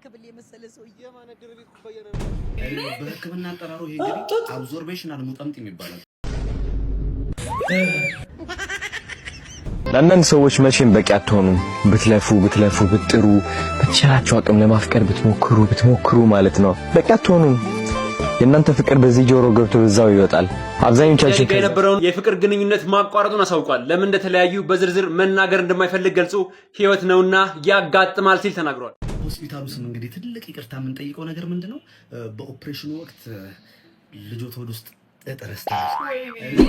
ክብል የመሰለ ሰውዬ። በሕክምና አጠራሩ ይሄ እንግዲህ absorbational ሙጠምጢም ይባላል። ለአንዳንድ ሰዎች መቼም በቂ አትሆኑም። ብትለፉ ብትለፉ ብትጥሩ በተቻላችሁ አቅም ለማፍቀር ብትሞክሩ ብትሞክሩ ማለት ነው፣ በቂ አትሆኑም። የእናንተ ፍቅር በዚህ ጆሮ ገብቶ በዛው ይወጣል። አብዛኞቻችን ጋር የነበረውን የፍቅር ግንኙነት ማቋረጡን አሳውቋል። ለምን እንደተለያዩ በዝርዝር መናገር እንደማይፈልግ ገልጾ ህይወት ነውና ያጋጥማል ሲል ተናግሯል። ሆስፒታሉ ስም እንግዲህ ትልቅ ይቅርታ የምንጠይቀው ነገር ምንድን ነው? በኦፕሬሽኑ ወቅት ልጆት ሆድ ውስጥ ጥጥ ረስተናል።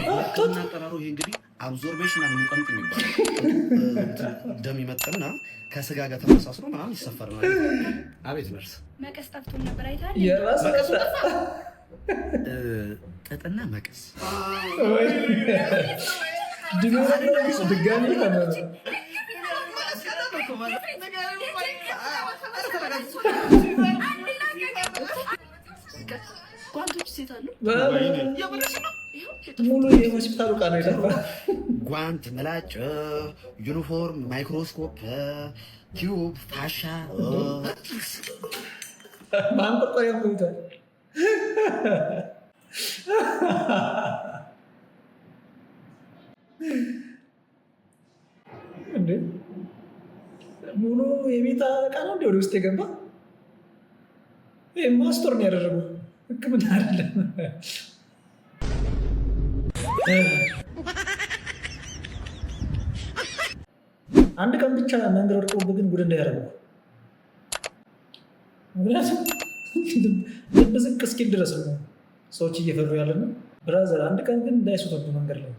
በሕክምና አጠራሩ ይሄ እንግዲህ absorbational ሙጠምጢም ይባላል። ደም ይመጥና ከስጋ ጋር ተመሳስሎ ምናምን ይሰፈር ነው። አቤት ነርስ። መቀስ ጠፍቶን ነበር፣ አይተሃል? የራስ መቀሱ ጠፋ። ጥጥና መቀስ። ድጋሚ። ጓንቶች ሴት አሉ። ሙሉ የሆስፒታሉ ዕቃ ነው የጠፋ። ጓንት፣ ምላጭ፣ ዩኒፎርም፣ ማይክሮስኮፕ፣ tube፣ ፋሻ። ማንቆርቆሪያም ገብቷል። እንዴ፣ ሙሉ የቤት ዕቃ ነው እንዲ ወደ ውስጥ የገባ። ማስቶር ነው ያደረገው፣ ሕክምና አይደለም። አንድ ቀን ብቻ መንገድ ወድቀውብህ ግን ጉድ እንዳያደርጉ። ምክንያቱም ልብ ዝቅ እስኪል ድረስ ነው ሰዎች እየፈሩ ያለ ነው። Brother፣ አንድ ቀን ግን እንዳይሶተብህ መንገድ ላይ፣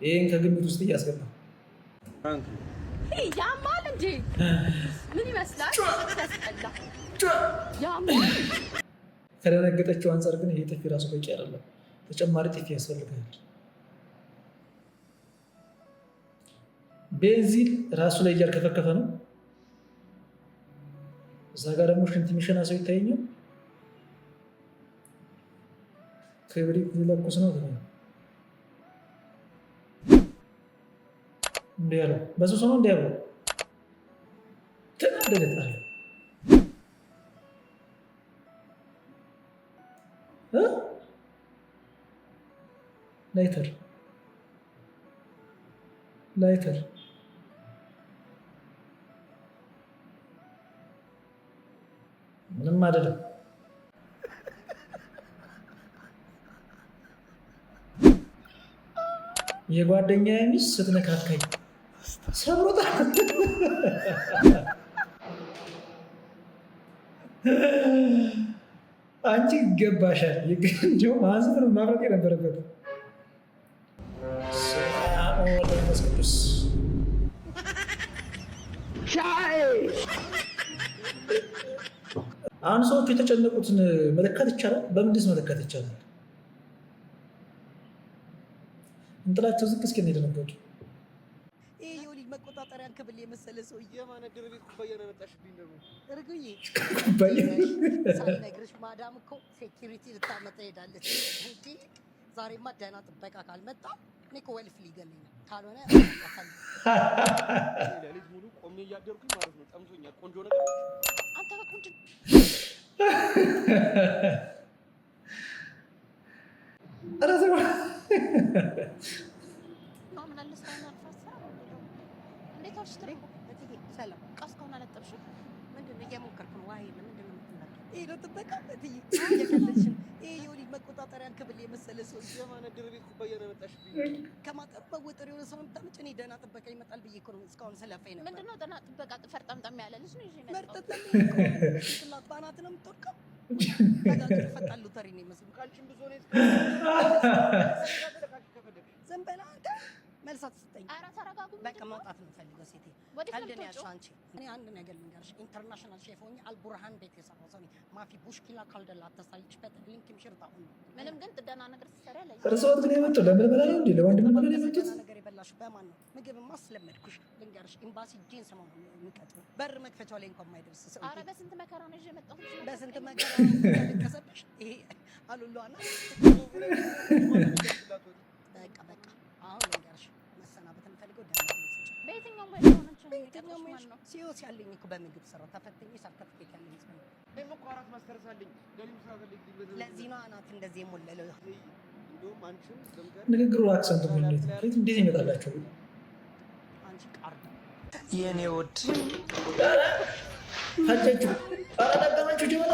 ይህን ከግምት ውስጥ እያስገባ። ያማል እንዴ? ምን ይመስላል? ያስጠላ። ያማል። ከደነገጠችው አንጻር ግን ይሄ ጥፊ ራሱ በቂ አይደለም። ተጨማሪ ጥፊ ያስፈልጋል። ቤንዚን ራሱ ላይ እያርከፈከፈ ነው። እዛ ጋር ደግሞ ሽንት የሚሸና ሰው ይታየኛል። ክብሪት ሊለኩስ ነው እንዲህ ያለው፣ በሱስ ነው እንዲህ ያለው። ተናደደ፣ ጣለ። Lighter፣ lighter። ምንም አይደለም። የጓደኛ ሚስት ስትነካካኝ ሰብሮታል። አንቺ ይገባሻል። እንዲሁም አንስቶ ነው ማፍረጥ የነበረበት። መንፈስ ቅዱስ። አሁን ሰዎቹ የተጨነቁትን መለካት ይቻላል? በምንድንስ መለካት ይቻላል? እንጥላቸው ዝቅ እስኪ የደነገጡ። ይሄ የወሊድ መቆጣጠሪያን ክብል የመሰለ ሰውዬ። እርግዬ፣ ሳልነግርሽ ማዳም እኮ security ልታመጣ ሄዳለች። እንዲ ዛሬማ ደህና ጥበቃ ካልመጣ እኔ እኮ ወልፍ ሊገለኝ ነው። ካልሆነ ሌሊት ሙሉ ቆሜ እያደርኩኝ ማለት ነው። ጠምቶኛል። ቆንጆ ነገር አንተ በቁንጅ ነው ምን አለ ስራውን አልፋ ስራ። እንዴት ዋልሽ? እትዬ ሰላም። ዕቃ እስካሁን አላጠብሽም? ምንድን ነው፣ እየሞከርኩ ነው። ውሃ የለም። ምንድን ነው የምትናገሪው? ይሄ ነው ጥበቃ እትዬ? እየቀለድሽ ነው። ይሄ የወሊድ መቆጣጠሪያን ክብል የመሰለ ሰውዬ። ከማጠሩ መወጠር የሆነ ሰው የምታመጭ፣ እኔ ደህና ጥበቃ ይመጣል ብዬ እኮ ነው እስካሁን ስለፋኝ ነበር። ምንድን ነው ደህና ጥበቃ? ፈርጠምጠም ያለ ልጅ ነው ይዤ የመጣሁት። መርጠጥ ጭንቅላት በአናት ነው የምትወድቀው። ተጋግሮ ፈጣን ሎተሪ ነው ይመስሉ። ዝም በል አንተ፣ መልስ አትስጠኝ። ኧረ ተረጋጉ። በቃ መውጣት ነው የምፈልገው። ሴቴ ወዴት ነው ቀልድ ነው የምትወጪው? ያልሽው አንቺ። እኔ አንድ ነገር ልንገርሽ፣ international chef ሆኜ አልቡርሃን ቤት የሰራው ሰው ነኝ። مافي مشكلة ካልደላ ተሳይችበት ሊንክም ሽርጣ ሁሉ። ምንም ግን ደህና ነገር ስትሰሪ አላየሁም። እርስዎት ግን የመጡ ለምልመላ ነው እንዴ? ለወንድ ምልመላ ነው የመጡት? ደህና ነገር የበላሽው በማን ነው? ምግብማ አስለመድኩሽ። ልንገርሽ፣ ኤምባሲ እጄን ስመው ነው የሚቀጥረው። በር መክፈቻው ላይ እንኳን የማይደርስ ሰው። ኧረ በስንት መከራ ነው ይዤ የመጣሁት። በስንት መከራ ነው ያለቀሰብሽ። ይሄ አሉሏና በቃ በቃ፣ አሁን ልንገርሽ መሰናበት መሰናበት የምፈልገው ደህና ነው ስጭ። በየትኛው ሙያ ሆነች? በየትኛው ሙያሽ COC ያለኝ እኮ በምግብ ስራ ተፈትኜ ሰርተፍኬት ያለኝ ሰው ነኝ። ለዚህ ነው አናት እንደዚህ የሞለለው። ንግግሩ accent ኡ እንዴት ነው? ከየት እንዴት ይመጣላቸው? አንቺ ቃርዳ የኔ ውድ ፈጀችው። ኧረ ጠቀመችው ጀበና።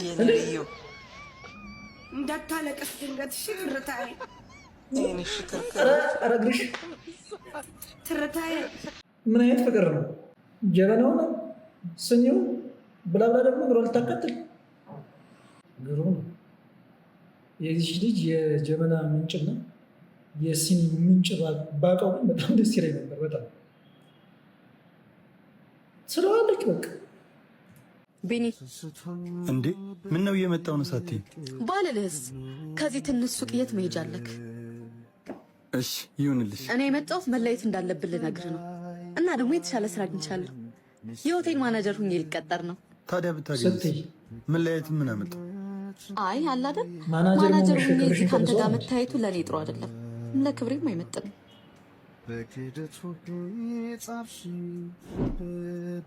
የኔ ልዩ እንዳታለቅስ ድንገት። እሺ ትርታዬ፣ የኔ ሽክርክር ኧረ እግርሽ ትርታዬ። ምን አይነት ፍቅር ነው? ጀበናውን ስኒው ብላ ብላ ደግሞ እግሯ ልታቃጥል። ግሩም ነው። የዚች ልጅ የጀበና ምንጭና የሲኒ ምንጭ ባውቀው ግን በጣም ደስ ይለኝ ነበር። በጣም ስለዋለች በቃ። ቢኒ። እንዴ፣ ምን ነው እየመጣው ነው ሳትይ? ባልልህስ ከዚህ ትንሽ ሱቅ የት መሄጃ አለክ? እሺ ይሁንልሽ። እኔ የመጣሁት መለየት እንዳለብን ልነግርህ ነው። እና ደግሞ የተሻለ ስራ አግኝቻለሁ። የሆቴል ማናጀር ሁኜ ልቀጠር ነው። ታዲያ ብታገኝስ? ስትይ መለያየት ምን አመጣው? አይ አለ አይደል ማናጀር ማናጀር መሆንሽ ሁኜ እዚህ ክብርሽን ከአንተ ጋር ቀንሷል። መታየቱ ለእኔ ጥሩ አይደለም፣ ለክብሬም አይመጥንም።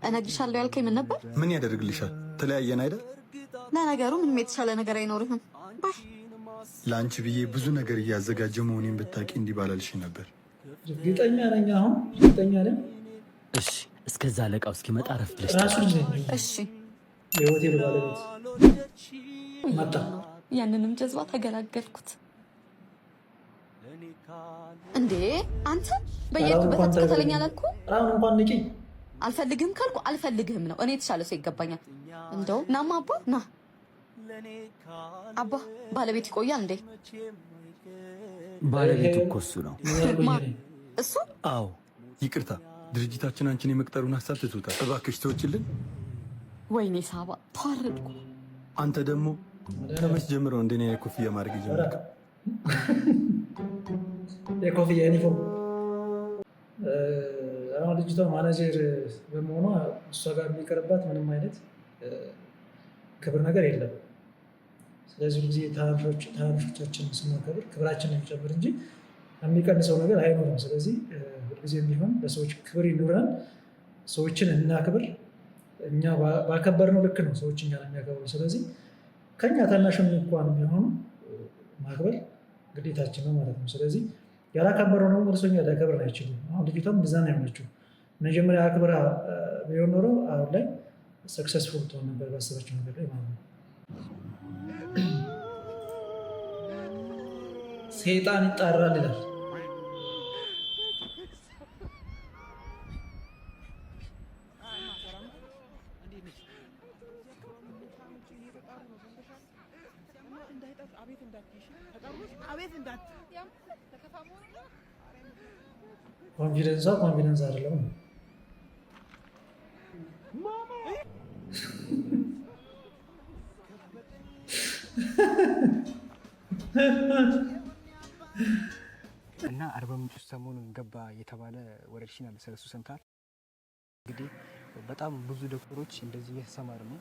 እነግርሻለሁ ያልከኝ ምን ነበር? ምን ያደርግልሻል? ተለያየን አይደል? ለነገሩ ምንም የተሻለ ነገር አይኖርህም። Bye። ለአንቺ ብዬ ብዙ ነገር እያዘጋጀ መሆኔን ብታውቂ እንዲህ ባላልሽ ነበር። እርግጠኛ ነኝ፣ አሁን እርግጠኛ ነኝ። እሺ፣ እስከዛ አለቃው እስኪመጣ አረፍ ብለሽ ራሱ ልጅ ነኝ። እሺ። የሆቴሉ ባለቤት መጣ። ያንንም ጀዝባ ተገላገልኩት። እንዴ አንተ፣ በየሄድኩበት እንኳን አትከተለኝ አላልኩህ? አሁን እንኳን ንቂ። አልፈልግህም ካልኩ አልፈልግህም ነው። እኔ የተሻለ ሰው ይገባኛል። እንደው ናማ አባ፣ ና አባ። ባለቤት ይቆያል እንዴ? ባለቤቱ እኮ እሱ ነው። ማ እሱ? አዎ። ይቅርታ፣ ድርጅታችን አንቺን የመቅጠሩን ሀሳብ ትቶታል። እባክሽ ተወችልን። ወይኔ ሳባ፣ ተዋረድኩ። አንተ ደግሞ ከመች ጀምረው እንደኔ አይነት ኮፍያ ማድረግ የጀመርከው? የኮፍያ ዩኒፎርም። አሁን ልጅቷ ማናጀር በመሆኗ እሷ ጋር የሚቀርባት ምንም አይነት ክብር ነገር የለም። ስለዚህ ጊዜ ታናናሾቻችንን ስናከብር ክብራችንን የሚጨምር እንጂ የሚቀንሰው ነገር አይኖርም። ስለዚህ ሁልጊዜም ቢሆን ለሰዎች ክብር ይኑረን፣ ሰዎችን እናክብር። እኛ ባከበርነው ልክ ነው ሰዎች እኛን የሚያከብሩ። ስለዚህ ከኛ ታናሽም እንኳን ቢሆኑ ማክበር ግዴታችን ነው ማለት ነው። ስለዚህ ያላከበረው ደግሞ መልሶ እኛ ሊያከብረን አይችልም። አሁን ልጅቷም እንደዛ ነው የሆነችው። መጀመሪያ አክብራ ቢሆን ኖሮ አሁን ላይ successful ትሆን ነበር ባሰበችው ነገር ላይ ማለት ነው። ሰይጣን ይጣራል ይላል። Confidence ኧ confidence አይደለም ነው። እና አርባ ምንጭ ውስጥ ሰሞኑን ገባ የተባለ ወረርሽኝ አለ። ስለሱ ሰምተሃል? እንግዲህ በጣም ብዙ ዶክተሮች እንደዚህ እየተሰማሩ ነው።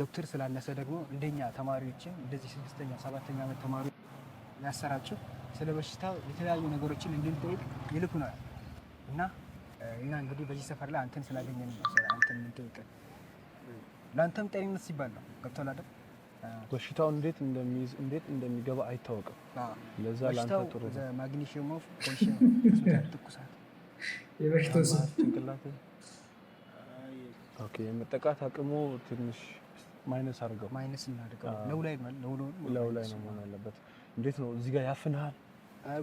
ዶክተር ስላነሰ ደግሞ እንደኛ ተማሪዎችን እንደዚህ ስድስተኛ ሰባተኛ ዓመት ተማሪዎች ያሰራጩ ስለ በሽታው የተለያዩ ነገሮችን እንድንጠይቅ ይልኩናል። እና እንግዲህ በዚህ ሰፈር ላይ አንተን ስላገኘን ነው አንተን የምንጠይቅህ። ለአንተም ጤንነት ሲባል ነው። ገብቶሃል አይደል? በሽታው እንዴት እንደሚይዝ እንዴት እንደሚገባ አይታወቅም። ለዛ ለአንተ በሽታው ጥሩ ነው። Magnesium of conscious ትኩሳት። የበሽታው ስም። ጭንቅላት okay፣ የመጠቃት አቅሙ ትንሽ minus አድርገው። Minus እናድርገው። ለው ላይ ነው ለው ላይ ነው መሆን ያለበት። እንዴት ነው እዚህ ጋር ያፍንሃል?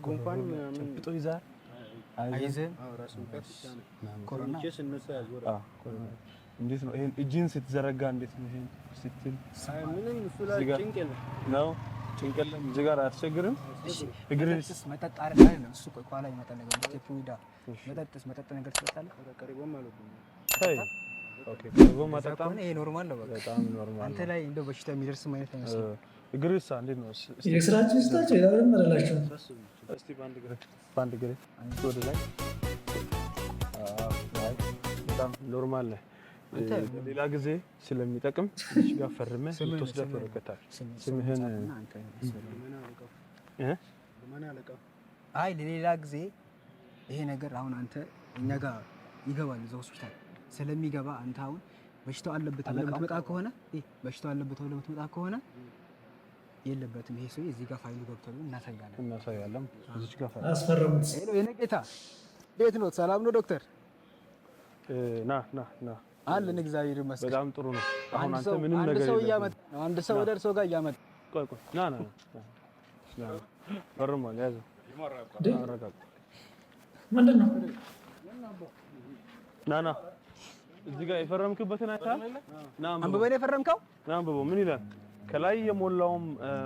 ጉንፋን ምናምን ጨብጦ ይዛል። አይዝህም? ኮሮና እንዴት ነው ይሄን እጅን ስትዘረጋ እንዴት ነው ይሄን ስትል? እዚህ ጋር ነው ጭንቅ የለም። እዚህ ጋር አያስቸግርም። እግርህስ? መጠጥስ መጠጥ አይደለም እሱ፣ ቆይ ከኋላ ይመጣል ነገር step ሜዳ። መጠጥስ መጠጥ ነገር ትጠጣለህ? ተይ፣ okay፣ ቀርቦ መጠጣም ከሆነ ይሄ normal ነው። በቃ በጣም normal አንተ ነው። ላይ እንደው በሽታ የሚደርስም አይነት አይመስልም። እግርህስ እንዴት ነው? የስራችሁ ስታቸው ሌላ ምንም አይደላችሁም። እስቲ በአንድ እግርህ፣ በአንድ እግርህ ወደ ላይ። አዎ፣ አይ በጣም normal ነህ። ሌላ ጊዜ ስለሚጠቅም እዚህ ጋር ፈርመህ የምትወስዳት ወረቀት አለ። ስምህን እ አይ ለሌላ ጊዜ ይሄ ነገር አሁን አንተ እኛ ጋር ይገባል፣ እዛ ሆስፒታል ስለሚገባ አንተ አሁን በሽታው አለበት ብለህ የምትመጣ ከሆነ፣ ይሄ በሽታው አለበት ብለህ የምትመጣ ከሆነ የለበትም ይሄ ሰው፣ እዚህ ጋር ፋይሉ ገብቷል እናሳያለን። እናሳያለን። እዚች ጋር ፋይል አስፈረሙት። Hello የኔ ጌታ፣ እንዴት ነው? ሰላም ነው ዶክተር? ና ና ና። አለን፣ እግዚአብሔር ይመስገን። በጣም ጥሩ ነው። አሁን አንድ አንተ ሰው ምንም አንድ ነገር ሰው የለብህም። እያመጣ ነው። አንድ ሰው ና። ወደ እርሶ ጋር እያመጣ ቆይ ቆይ፣ ና ና ና ና፣ ፈርሟል፣ ያዘው፣ አረጋግጥ። ምንድን ነው? ና ና፣ እዚህ ጋር የፈረምክበትን አይተሃል? ና አንብበው። አንብበህ ነው የፈረምከው? ና አንብበው። ምን ይላል? ከላይ የሞላውም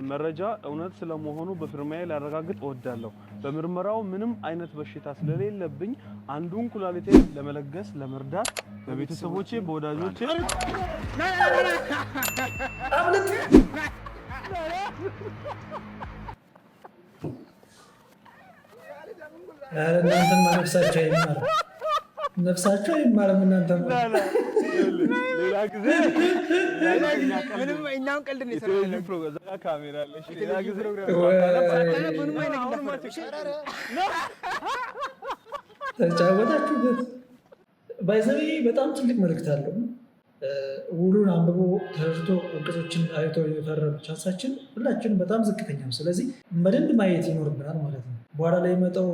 መረጃ እውነት ስለመሆኑ በፊርማዬ ላረጋግጥ እወዳለሁ። በምርመራው ምንም አይነት በሽታ ስለሌለብኝ አንዱን ኩላሊቴን ለመለገስ ለመርዳት በቤተሰቦቼ በወዳጆቼ አምልጥ! ኧረ እናንተማ ነፍሳችሁ አይማርም፣ ነፍሳችሁ አይማርም። እናንተማ ሌላ ጊዜ ምንም እኛም ቀልድ ነው የቴሌቪዥን የሰራነው። ፕሮግራም እዛ ጋር ካሜራ አለ። እሺ፣ ሌላ ጊዜ ምንም አይነት እንዳትፈርም፣ እሺ? ተጫወታችሁበት። By the way በጣም ትልቅ መልእክት አለው። ውሉን አንብቦ ተረድቶ አንቀጾችን አይቶ የፈረም chance ኣችን ሁላችንም በጣም ዝቅተኛ ነው። ስለዚህ በደንብ ማየት ይኖርብናል ማለት ነው። በኋላ ላይ የመጣው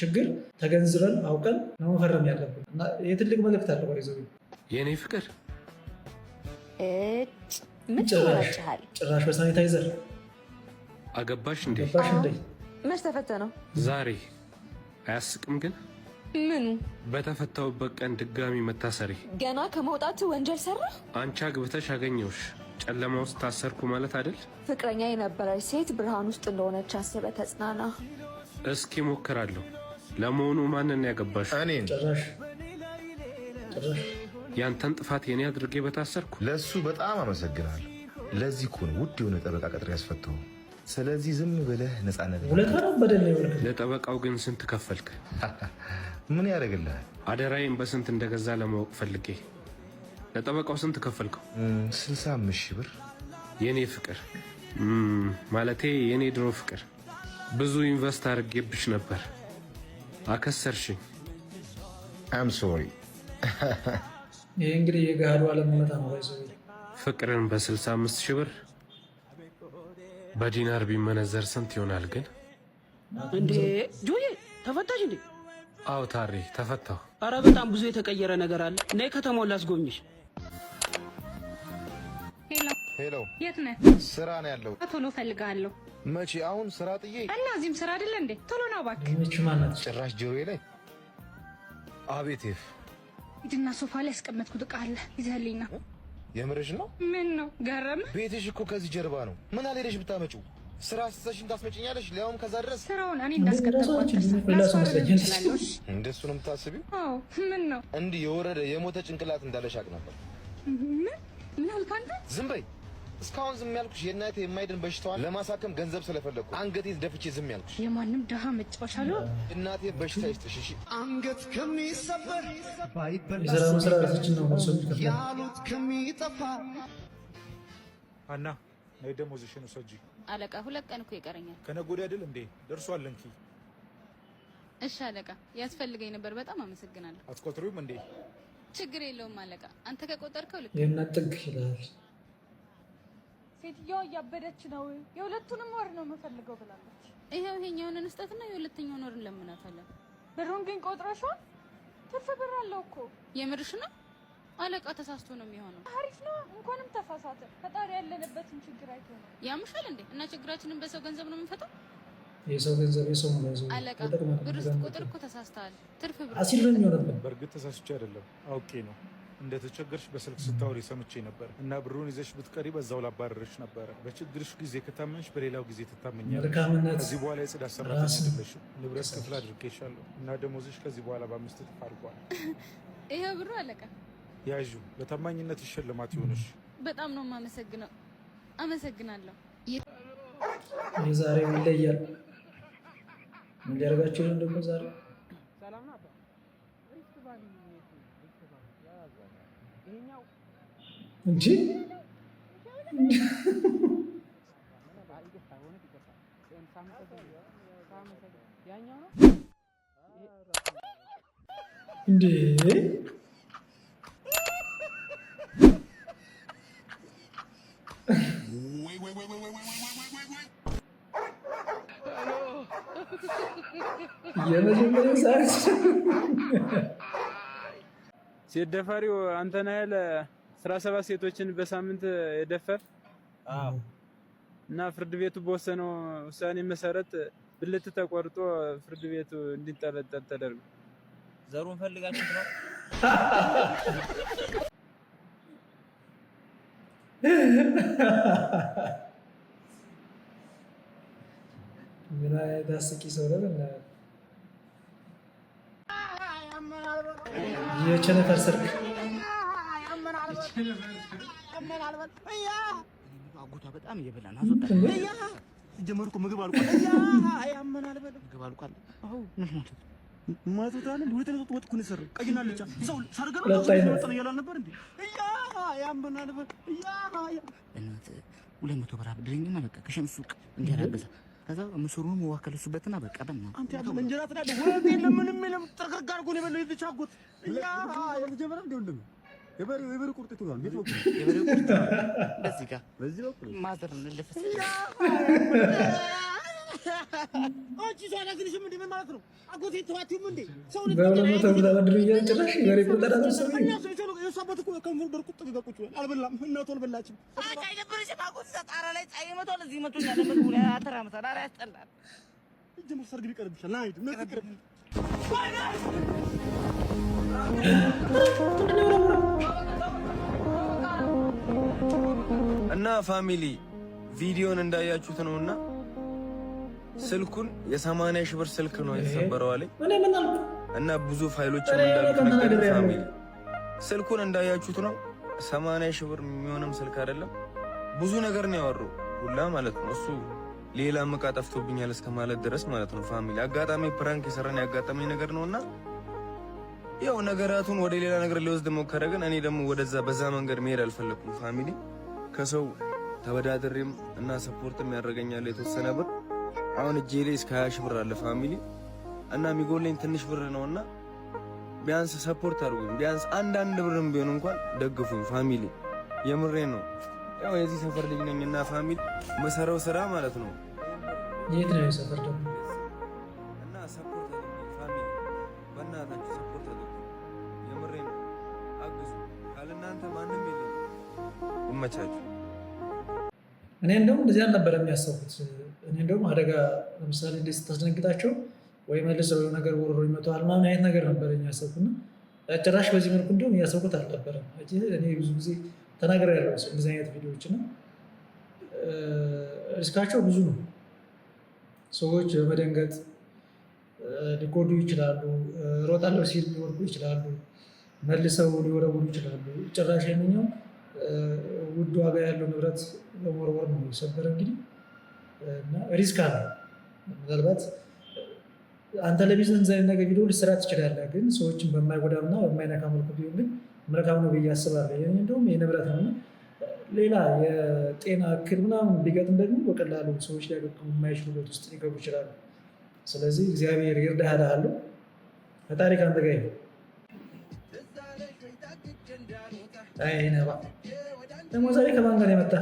ችግር ተገንዝበን አውቀን ነው መፈረም ያለብን እና ይህ ትልቅ መልእክት አለው። By the way የእኔ ፍቅር እጭ ምን ጭራሽ ትወራጭሃል? ጭራሽ በሳኒታይዘር አገባሽ እንዴ? ገባሽ እንዴ? መች ተፈተነው? ዛሬ አያስቅም ግን? ምኑ? በተፈታውበት ቀን ድጋሚ መታሰሪ። ገና ከመውጣት ወንጀል ሰራ? አንቺ አግብተሽ አገኘሁሽ፣ ጨለማ ውስጥ ታሰርኩ ማለት አይደል? ፍቅረኛ የነበረች ሴት ብርሃን ውስጥ እንደሆነች አስበህ ተጽናና። እስኪ ሞክራለሁ። ለመሆኑ ማንን ያገባሽ? እኔን። ጭራሽ ጭራሽ ያንተን ጥፋት የኔ አድርጌ በታሰርኩ። ለእሱ በጣም አመሰግናለሁ። ለዚህ እኮ ነው ውድ የሆነ ጠበቃ ቀጥሬ ያስፈታው። ስለዚህ ዝም ብለህ ነፃነት ውለታ ነው በደል ነው የሆንክት? ለጠበቃው ግን ስንት ከፈልክ? ምን ያደርግልሃል? አደራዬን በስንት እንደገዛ ለማወቅ ፈልጌ። ለጠበቃው ስንት ከፈልከው? 65 ሺህ ብር። የኔ ፍቅር፣ ማለቴ የኔ ድሮ ፍቅር፣ ብዙ invest አድርጌብሽ ነበር፣ አከሰርሽኝ። I'm sorry። ይህ እንግዲህ የገሃዱ ዓለም እውነታ ነው። By the way ፍቅርን በ65 ሺህ ብር በዲናር ቢመነዘር ስንት ይሆናል ግን? እንዴ ጆዬ፣ ተፈታሽ እንዴ? አዎ ታሬ፣ ተፈታሁ። አረ በጣም ብዙ የተቀየረ ነገር አለ። ነይ ከተማውን ላስጎብኝሽ። Hello። Hello። የት ነህ? ስራ ነው ያለው። ቶሎ እፈልግሃለሁ። መቼ? አሁን ስራ ጥዬ እና እዚህም ስራ አይደለ እንዴ? ቶሎ ና እባክህ። ጭራሽ ጆሮዬ ላይ። አቤት ኤፍ። ሂድና ሶፋ ላይ ያስቀመጥኩት ዕቃ አለ፣ ይዘህልኝ ና። የምርሽ ነው? ምን ነው ገረመ? ቤትሽ እኮ ከዚህ ጀርባ ነው። ምን አለ ሄደሽ ብታመጪው? ስራ ስተሽን ታስመጭኛለሽ? ሊያውም ከዛ ድረስ። ስራውን እኔ እንዳስቀጠርኩ አትርሳ። ላስፈርምህ እችላለሁ። እሺ? እንደሱ ነው የምታስቢው? አዎ። ምን ነው? እንዲህ የወረደ የሞተ ጭንቅላት እንዳለሽ አውቅ ነበር። ምን ምን አልክ አንተ? ዝም በይ። እስካሁን ዝም ያልኩሽ የእናቴ የማይድን በሽታዋን ለማሳከም ገንዘብ ስለፈለግኩ አንገቴን ደፍቼ ዝም ያልኩሽ። የማንም ድሃ መጫወቻ ነው። እናቴ በሽታ ይስጥሽ። እሺ። አንገት ከሚሰበር የሰራነው ስራ ራሳችን ነው መልሶ የሚከፍለን። ያሉት ከሚጠፋ አና ነይ ደሞዝሽን ውሰጂ። አለቃ፣ 2 ቀን እኮ ይቀረኛል። ከነገ ወዲያ አይደል እንዴ? ደርሷል። እንኪ። እሺ አለቃ፣ ያስፈልገኝ ነበር። በጣም አመሰግናለሁ። አትቆጥሪውም እንዴ? ችግር የለውም አለቃ፣ አንተ ከቆጠርከው ልክ። የእምነት ጥግ ይላል። ሴትዮዋ እያበደች ነው። የሁለቱንም ወር ነው የምፈልገው ብላለች። ይኸው ይሄኛውን እንስጣትና የሁለተኛውን ወር እንለምናታለን። ብሩን ግን ቆጥረሽዋል? ትርፍ ብር አለው እኮ። የምርሽ ነው አለቃ? ተሳስቶ ነው የሚሆነው። አሪፍ ነው። እንኳንም ተሳሳተ። ፈጣሪ ያለንበትን ችግር አይቶ ነው። ያምሻል እንዴ? እና ችግራችንን በሰው ገንዘብ ነው የምንፈታው? የሰው ገንዘብ የሰው ነው። By the way አለቃ፣ ይጠቅማል። ብር ስትቆጥር እኮ ተሳስተሃል። ትርፍ ብር አሲድ ነው የሚሆንብን። በእርግጥ ተሳስቼ አይደለም፣ አውቄ ነው። እንደተቸገርሽ በስልክ ስታወሪ ሰምቼ ነበር እና ብሩን ይዘሽ ብትቀሪ በዛው ላባረርሽ ነበረ። በችግርሽ ጊዜ ከታመንሽ በሌላው ጊዜ ትታመኛለሽ። መልካምነት ከዚህ በኋላ የጽዳት ሰራተኛ ራስን አይደለሽም። ንብረት ክፍል አድርጌሻለሁ እና ደሞዝሽ ከዚህ በኋላ በ5 እጥፍ አድርጓል። ይኸው ብሩ አለቃ። ያዡ፣ በታማኝነት ሽልማት ይሁንሽ። በጣም ነው የማመሰግነው። አመሰግናለሁ። የዛሬው ይለያል። ምን ሊያደርጋቸው ይሆን ደግሞ ዛሬ? ሰላም ነው አባ? Rift Valley የት ነው? Rift Valley ይሄኛው እንጂ ይቅርታ፣ በእውነት ይቅርታ። ያኛው ነው። እንዴ! የመጀመሪያው ሰዓት። ሴት ደፋሪው አንተነህ ያለ 17 ሴቶችን በሳምንት የደፈር እና ፍርድ ቤቱ በወሰነው ውሳኔ መሰረት ብልት ተቆርጦ ፍርድ ቤቱ እንዲንጠለጠል ተደርጎ። ዘሩን ፈልጋችሁት ነው? ምን አይነት አስቂኝ ሰው ነው! በእናትህ፣ የቸነፈር ሰርግ። አጎቷ በጣም እየበላ ነው። አስወጣ። ሲጀመር እኮ ምግብ አልቋል። ምግብ አልቋል። ምን ማለት ነው? ማለት ነው? ሁለት አይነት ወጥ እኮ ነው የሰራው። ቀይና አልጫ። ሰው ሰርግ ነው ሁለት አይነት። ወጥ ነው እያሉ አልነበር እንዴ? ያመናል በል። እናትህ 200 ብር አበድረኝና በቃ ከሸምስ ሱቅ እንጀራ ገዛ። ከዛ ምስሩን ዋከለሱበትና በቃ በእናትህ አንተ ያለው እንጀራ ትላለህ። ወጥ የለም፣ ምንም የለም። ጥርቅርቅ አድርጎ ነው የበላው የዚች አጎት። ያልጀመረ እንደ ወንድም የበሬው ቁርጥ ይሆናል። ቤት በኩል የበሬው ቁርጥ በዚህ ጋር በዚህ በኩል ማዘር ልፍስ። አንቺ ሰው አላዝንሽም እንዴ? ምን ማለት ነው? አጎቴ ተዋቲውም እንዴ? ሰው በ200 ብር አበድረኝ እያለ ጭራሽ የበሬ ቁርጥ አደረሰው። የእሱ አባት እኮ ከንፈሩ ደርቆ ጥግ ጋር ቁጭ ብሏል። አልበላም፣ እናቱ አልበላችም። አንቺ አይደብርሽም? አጎት እዛ ጣራ ላይ ፀሐይ መቷል፣ እዚህ መቶኛል። ምግቡ ላይ አተራምሳል። ኧረ ያስጠላል። ጀምር ሰርግ ቢቀርብሻል። ና ሂድ፣ ና ይቅርብ። እና family፣ ቪዲዮን እንዳያችሁት ነውና ስልኩን የ80,000 ብር ስልክ ነው የተሰበረው አለኝ። እኔ ምን አልኩ? እና ብዙ ፋይሎችም እኔ እንዳሉት በጣም ነገረኝ። ተናግሬያለሁ። Family፣ ስልኩን እንዳያችሁት ነው። 80,000 ብር የሚሆንም ስልክ አይደለም። ብዙ ነገር ነው ያወራው ሁላ ማለት ነው። እሱ ሌላ እቃ ጠፍቶብኛል እስከ ማለት ድረስ ማለት ነው። Family፣ አጋጣሚ prank የሰራን ያጋጠመኝ ነገር ነውና ያው ነገራቱን ወደ ሌላ ነገር ሊወስድ ሞከረ። ግን እኔ ደግሞ ወደዛ በዛ መንገድ መሄድ አልፈለኩም። Family፣ ከሰው ተበዳድሬም እና support ም ያደርገኛል የተወሰነ ብር። አሁን እጄ ላይ እስከ 20,000 ብር አለ family፣ እና የሚጎለኝ ትንሽ ብር ነውና ቢያንስ support አድርጉኝ። ቢያንስ አንዳንድ ብርም ቢሆን እንኳን ደግፉኝ family። የምሬ ነው። ያው የዚህ ሰፈር ልጅ ነኝና family፣ መሰራው ስራ ማለት ነው። የት ነው የሰፈር ደግሞ? እና support አድርጉኝ family፣ በእናታችሁ support አድርጉኝ። የምሬ ነው። አግዙ። ካለእናንተ ማንም የለኝም። ይመቻችሁ። እኔ እንደውም እንደዚህ አልነበረም የሚያሰብኩት። እኔ እንደውም አደጋ ለምሳሌ እንዴት ስታስደነግጣቸው ወይ መልሰው የሆነ ነገር ወርሮ ይመታዋል ምናምን አይነት ነገር ነበር ያሰብኩና ጭራሽ በዚህ መልኩ እንዲሁም እያሰብኩት አልነበረም። እኔ ብዙ ጊዜ ተናግሬያለሁ እንደዚህ አይነት ቪዲዮዎች እና risk ኣቸው ብዙ ነው። ሰዎች በመደንገጥ ሊጎዱ ይችላሉ። ሮጣለሁ ሲል ሊወድቁ ይችላሉ። መልሰው ሊወረውሩ ይችላሉ። ጭራሽ የምኛው ውድ ዋጋ ያለው ንብረት በመወርወር ነው የሰበረ እንግዲህ እና risk አለ። ምናልባት አንተ ለቢዝነስ አይነት ነገር ቪዲዮ ልትሰራ ትችላለህ፣ ግን ሰዎችን በማይጎዳ እና በማይነካ መልኩ ቢሆን ግን መልካም ነው ብዬ አስባለሁ። ይህ እንደውም የንብረት ነው እና ሌላ የጤና እክል ምናምን ቢገጥም ደግሞ በቀላሉ ሰዎች ሊያገግሙ የማይችሉበት ውስጥ ሊገቡ ይችላሉ። ስለዚህ እግዚአብሔር ይርዳህ እልሃለሁ። ፈጣሪ ከአንተ ጋር ይሁን። አይ ነባ ደግሞ ዛሬ ከማን ጋር የመጣ?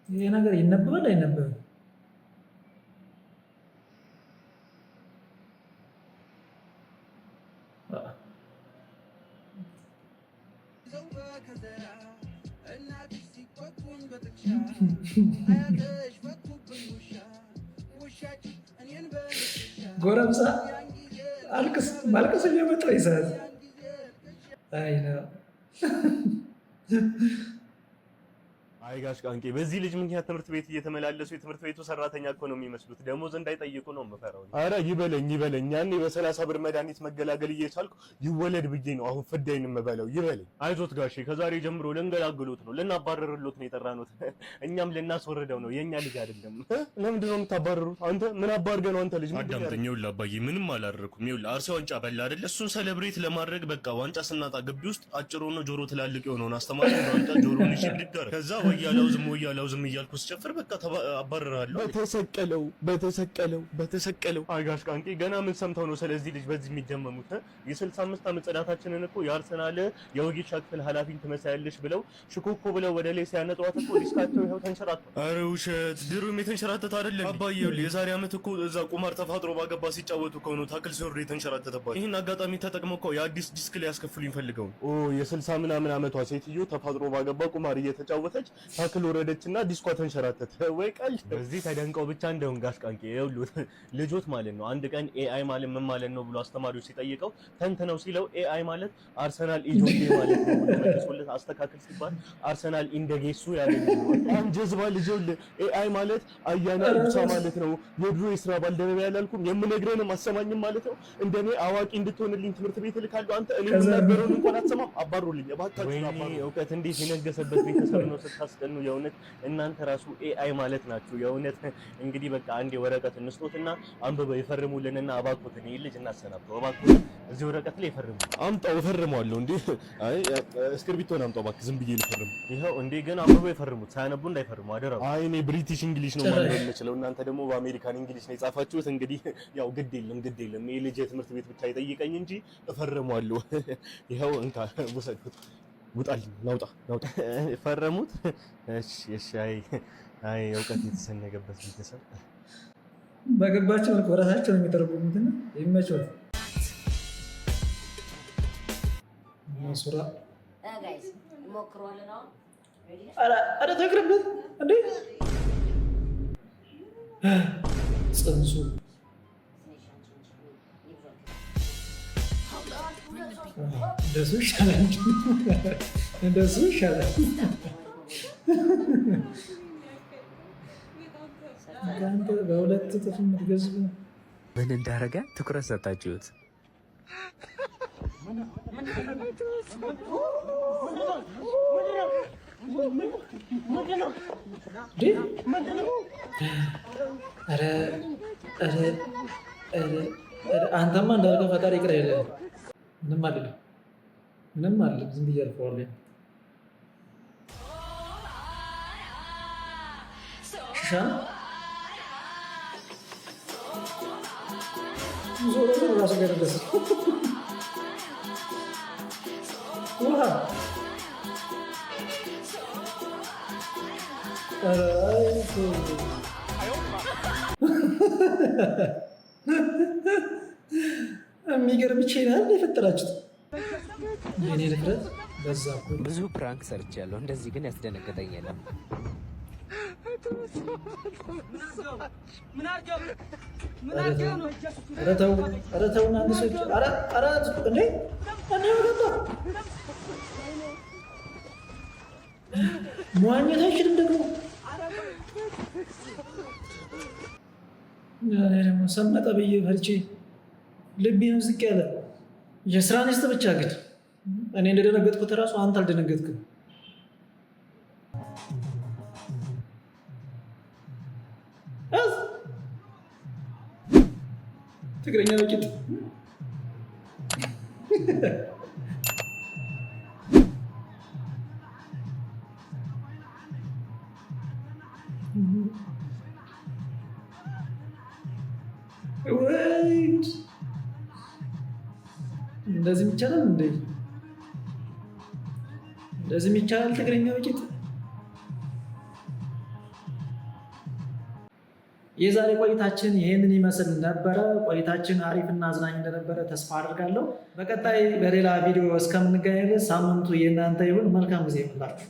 ይሄ ነገር ይነበባል አይነበብም? ጎረምሳ አልቅስ ማልቀስ እየመጣ ይዛል። አይ ነው። አይ ጋሽ ቃንቄ፣ በዚህ ልጅ ምክንያት ትምህርት ቤት እየተመላለሱ የትምህርት ቤቱ ሰራተኛ እኮ ነው የሚመስሉት። ደሞዝ እንዳይጠይቁ ነው የምፈራው። አረ ይበለኝ ይበለኝ። ያኔ በ30 ብር መድኃኒት መገላገል እየቻልኩ ይወለድ ብዬ ነው አሁን ፍዳይን የምበለው። ይበለኝ። አይዞት ጋሼ፣ ከዛሬ ጀምሮ ልንገላግሎት ነው፣ ልናባረርሎት ነው የጠራኖት። እኛም ልናስወርደው ነው። የኛ ልጅ አይደለም። ለምንድን ነው የምታባረሩት? አንተ ምን አባርገህ ነው አንተ ልጅ? አዳምጠኝ። ይኸውልህ አባዬ፣ ምንም አላደረኩም። ይኸውልህ አርሴ ዋንጫ በላ አይደለ? እሱን celebrate ለማድረግ በቃ ዋንጫ ስናጣ ግቢ ውስጥ አጭር ሆኖ ጆሮ ትላልቅ የሆነውን አስተማሪ በዋንጫ ጆሮውን ይዤ ብድግ አደረኩ። ከዛ ወያላው ዝም ወያላው ዝም እያልኩ ስጨፍር በቃ አባረራለሁ። በተሰቀለው በተሰቀለው በተሰቀለው። አይ ጋሽ ቃንቄ፣ ገና ምን ሰምተው ነው ስለዚህ ልጅ በዚህ የሚደመሙት? የ65 ዓመት ጽዳታችንን እኮ የአርሰናል የወጌሻ ክፍል ኃላፊን ትመስያለሽ ብለው ሽኮኮ ብለው ወደ ላይ ሲያነጧት እኮ ዲስካቸው ይኸው ተንሸራቷል። ኧረ ውሸት! ድሮም የተንሸራተተ አይደለም አባዬ። ይኸውልህ የዛሬ ዓመት እኮ እዛ ቁማር ተፋጥሮ ባገባ ሲጫወቱ እኮ ነው tackle ሲወርዱ የተንሸራተተባቸው። ይህን አጋጣሚ ተጠቅመው እኮ የአዲስ ዲስክ ሊያስከፍሉኝ ፈልገው ነው። ኦ፣ የ60 ምናምን ዓመቷ ሴትዮ ተፋጥሮ ባገባ ቁማር እየተጫወተች tackle ወረደችና ዲስኳ ተንሸራተተ። ወይ ቀልድ! በዚህ ተደንቀው ብቻ እንደውን ጋሽ ቃንቄ፣ ይኸውልህ ልጆት ማለት ነው አንድ ቀን AI ማለት ምን ማለት ነው ብሎ አስተማሪው ሲጠይቀው ተንትነው ሲለው AI ማለት አርሰናል ኢጆቴ ማለት ነው ብሎ መልሶለት አስተካክል ሲባል አርሰናል ኢንደጌሱ ያለ ልጅ ነው። በጣም ጀዝባ ልጅ። ይኸውልህ AI ማለት አያና ኢብሳ ማለት ነው። የድሮ የስራ ባልደረባ ያላልኩም የምነግርህንም አሰማኝም ማለት ነው። እንደኔ አዋቂ እንድትሆንልኝ ትምህርት ቤት እልካለሁ። አንተ እኔ የምናገረውን እንኳን አትሰማም። አባሩልኝ እባካችሁ፣ አባሩ። እውቀት እንዴት የነገሰበት ቤተሰብ ነው ስታስቀኑ። የእውነት እናንተ ራሱ AI ማለት ናችሁ። የእውነት እንግዲህ በቃ አንዴ ወረቀት እንስጦትና አንብበው ይፈርሙልንና እባክዎትን ይሄን ልጅ እናሰናብተው። እባክዎትን እዚህ ወረቀት ላይ ይፈርሙ። አምጣው፣ እፈርመዋለሁ። እንዴ አይ እስክርቢቶን አምጣው እባክህ፣ ዝም ብዬ ልፈርም። ይኸው እንዴ፣ ግን አንብበው ይፈርሙት፣ ሳያነቡ እንዳይፈርሙ አደራ። አይ እኔ British English ነው ማንበብ የምችለው፣ እናንተ ደግሞ በ American English ነው የጻፋችሁት። እንግዲህ ያው ግድ የለም ግድ የለም፣ ይሄ ልጅ የትምህርት ቤት ብቻ ይጠይቀኝ እንጂ እፈርመዋለሁ። ይኸው እንካ ውሰዱት። ውጣልኝ፣ ናውጣ ናውጣ። ፈረሙት። እሺ እሺ። አይ አይ፣ እውቀት የተሰነገበት ቤተሰብ። በገባቸው መልኩ በራሳቸው ነው የሚተረጉሙትና ይመቸዋል። ሱራ Guys እንሞክረዋለን አሁን። ኧረ ተቅርበት እንዴ ጽንሱ። እንደሱ ይሻላል፣ እንደሱ ይሻላል። አንተ በሁለት እጥፍ የምትገዝብ ምን እንዳረገ ትኩረት ሰጣችሁት? ኧረ ኧረ ኧረ ኧረ አንተማ እንዳልከው ፈጣሪ ይቅር አይልህም። ምንም አይደለም፣ ምንም አይደለም። ዝም ብዬ አልፈዋለሁ። ሽሻ ነው። ዞሮ ዞሮ ራሱ ጋር ደረሰ። ውሃ ኧረ አይቶ የሚገርም ቻናል የፈጠራችሁት። የኔ ድፍረት በዛ እኮ። ብዙ prank ሰርቻለሁ። እንደዚህ ግን ያስደነገጠኝ የለም። ኧረ ተው፣ ኧረ ተው እናንተ ሰዎች! ኧረ ኧረ እንዴ እንዴ ገባ መዋኘት አይችልም ደግሞ። እኔ ደግሞ ሰመጠ ብዬ ፈርቼ ልቤ ነው ዝቅ ያለ። የስራ ንስት ብቻ ግን እኔ እንደደነገጥኩት እራሱ አንተ አልደነገጥክም። እዝ ትግረኛ በቂጥ። ወይ ጉድ! እንደዚህም ይቻላል እንዴ? እንደዚህም ይቻላል ትግረኛ በቂጥ። የዛሬ ቆይታችን ይህንን ይመስል ነበረ። ቆይታችን አሪፍና አዝናኝ እንደነበረ ተስፋ አድርጋለሁ። በቀጣይ በሌላ ቪዲዮ እስከምንገናኝ ድረስ ሳምንቱ የእናንተ ይሁን። መልካም ጊዜ ይሁንላችሁ።